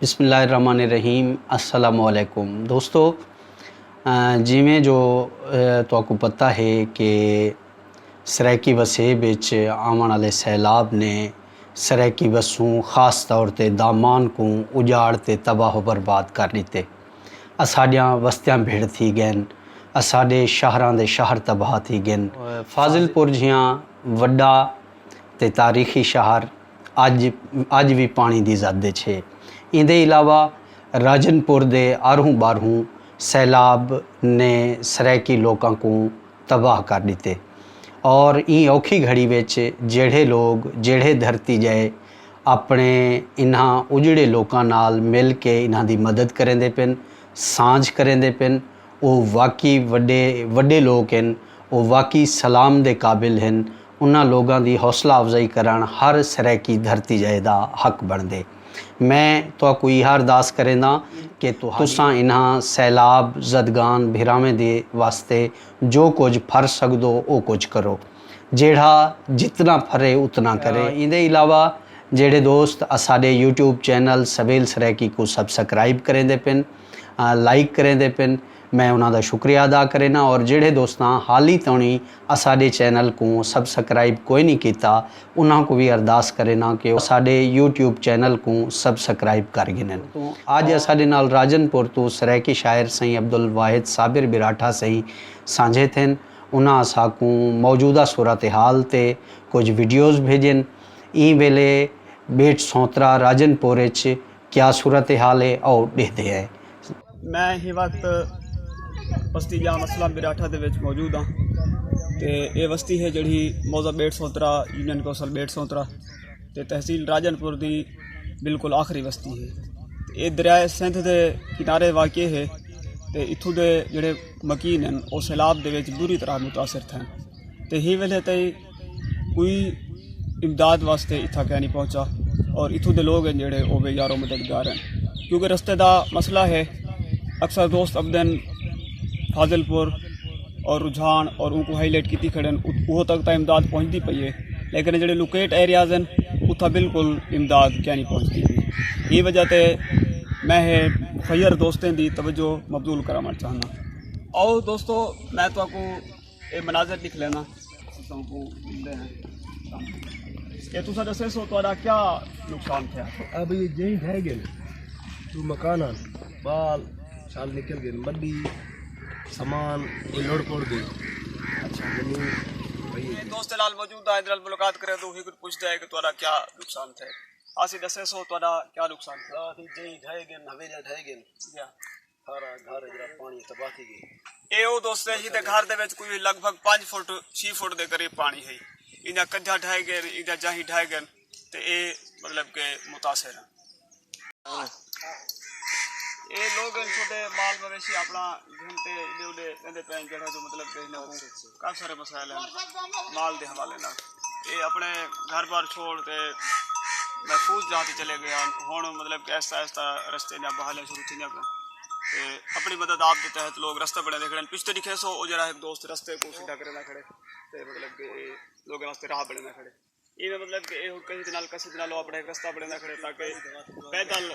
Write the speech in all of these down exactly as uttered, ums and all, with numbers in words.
بسم اللہ الرحمن الرحیم۔ السلام علیکم دوستو۔ جیویں جو تہاکوں پتہ ہے کہ سرائیکی وسیب وچ آوݨ والے سیلاب نے سرائیکی وسوں، خاص طور تے دامان کوں اجاڑ تے تباہ و برباد کر ݙتے۔ اساݙیاں وستیاں بھڑ تھی ڳئن، اساݙے شہراں دے شہر تباہ تھی ڳئن۔ فاضل پور جھیاں وݙا تے تاریخی شہر اڄ اڄ وی پاݨی دی زد اچ ہے۔ ایندے علاوہ راجن پور دے آرہوں ٻارہوں سیلاب نے سرائیکی لوکاں کوں تباہ کر ݙتے، اور ایں اوکھی گھڑی وچ جیڑھے لوگ، جیڑھے دھرتی ڄائے اپݨے انہاں اجڑے لوکاں نال مل کے انہاں دی مدد کریندے پن، سانجھ کریندے پن، او واقعی وݙے وݙے لوک ہن، او واقعی سلام دے قابل ہن۔ انہاں لوگاں دی حوصلہ افزائی کرݨ ہر سرائیکی دھرتی ڄائے دا حق بݨدے۔ میں تہاکوں ایہا ارداس کرینداں کہ تساں انہاں سیلاب زدگان بھراویں دے واسطے جو کجھ پھر سڳدو او کجھ کرو، جیڑھا جتنا پھرے اتنا کرے۔ ایندے علاوہ جیڑھے دوست اساݙے یوٹیوب چینل سبیل سرائیکی کوں سبسکرائب کریندے پن، لائک کریندے پن، میں انہاں دا شکریہ ادا کرینداں، اور جیڑھے دوستاں حالی توڑیں اساݙے چینل کوں سبسکرائب کوئی نہیں کیتا، انہاں کوں وی ارداس کرینداں کہ او اساݙے یوٹیوب چینل کوں سبسکرائب کر گھنن۔ اڄ اساݙے نال راجن پور توں سرائیکی شاعر سئیں عبدالواحد صابر براٹھا سئیں سانجھے تھن۔ انہاں اساکوں موجودہ صورتحال تے کجھ ویڈیوز بھیجن۔ ایں ویلے ٻیٹ سونترا راجن پور اچ کیا صورتحال ہے، او ݙیہدے ہیں۔ میں ہی وقت بستی جام اسلم براٹھا دے وچ موجود ہاں، تے اے وستی ہے جڑی موضع بیٹ سونترا، یونین کونسل بیٹ سونترا تے تحصیل راجن پور دی بالکل آخری وستی ہے۔ تے اے دریائے سندھ دے کنارے واقع ہے، تے اتھوں دے جڑے مکین ہیں او سیلاب دے وچ بری طرح متاثر تھے، تے ہی ویلے تئی کوئی امداد واسطے اتھا کہیں نہیں پہنچا، اور اتھوں دے لوگ ہیں جڑے او بے یارو مددگار ہیں، کیونکہ رستے دا مسئلہ ہے۔ اکثر دوست ابدن فاضل پور اور رجحان اور ان کو ہائی لائٹ کیتی کھڑے ہیں، ات- اتھوں تک تا امداد پہنچتی پئی ہے، لیکن جڑے لوکیٹ ایریاز ہیں اتھا بالکل امداد کہیں نہیں پہنچتی پئی۔ یہ وجہ تے میں ہے مخیر دوستیں دی توجہ مبذول کراونا چاہنا۔ آؤ دوستو، میں تو کو اے مناظر ݙکھ لینا۔ اساں کوں ملدے ہیں۔ اے تساں ݙسیسو تہاݙا کیا نقصان تھیا؟ اب یہ جہیں ڈھہ گئے، تو مکاناں، بال شال نکل گئے، مڈی، سامان، یہ لڑ پڑ گئے۔ اچھا۔ زمین وہی ہے۔ دوست نال موجود ہے، نال ملاقات کرے تو ہی کچھ پوچھدا ہے کہ تہاݙا کیا نقصان تھیا؟ اسی ݙسیسو تہاݙا کیا نقصان تھیا؟ آ، جہیں ڈھہ گئے، حویلیاں ڈھہ گئے۔ جی ہاں۔ سارا گھر جڑا پاݨی تباہ تھی ڳئے۔ اے او دوست ہے جی، تے گھر دے وچ کوئی لگ بھگ پنج فٹ، چھی فٹ دے قریب پاݨی ہے۔ ایندیاں کنجھاں ڈھائی ڳئن، ایندیاں جاہیں ڈھائی ڳئن، تے اے مطلب کہ متاثر ہیں۔ اے لوگ ہیں چھوٹے مال مویشی اپݨا گھن تے ایݙے اوݙے ویندے پئے ہیں، جڑا جو مطلب کہ انہاں کوں کافی سارے مسائل ہیں مال دے حوالے نال۔ اے اپݨے گھر بار چھوڑ تے محفوظ جاہ تے چلے ڳئے ہن۔ ہݨ مطلب کہ آہستہ آہستہ رستے دیاں بحالیاں شروع تھیندیاں پئین تے اپݨی مدد آپ دے تحت لوگ رستہ بݨیندے کھڑے ہن۔ پچھتے ݙکھیسو او جڑا ہک دوست رستے کوں سدھا کریندے کھڑے تے مطلب کہ اے لوگاں واسطے راہ بݨیندے کھڑے۔ ایویں مطلب کہ اے ہک کہیں دے نال کسے دے نال او اپݨا ہک رستہ بݨیندے کھڑے تاکہ پیدل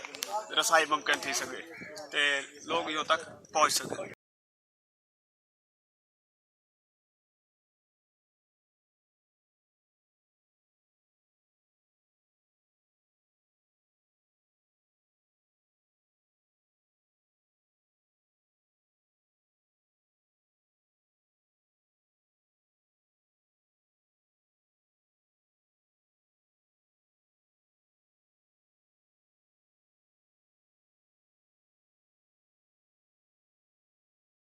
رسائی ممکن تھی سڳے تے لوگ ایہو تک پہنچ سڳن۔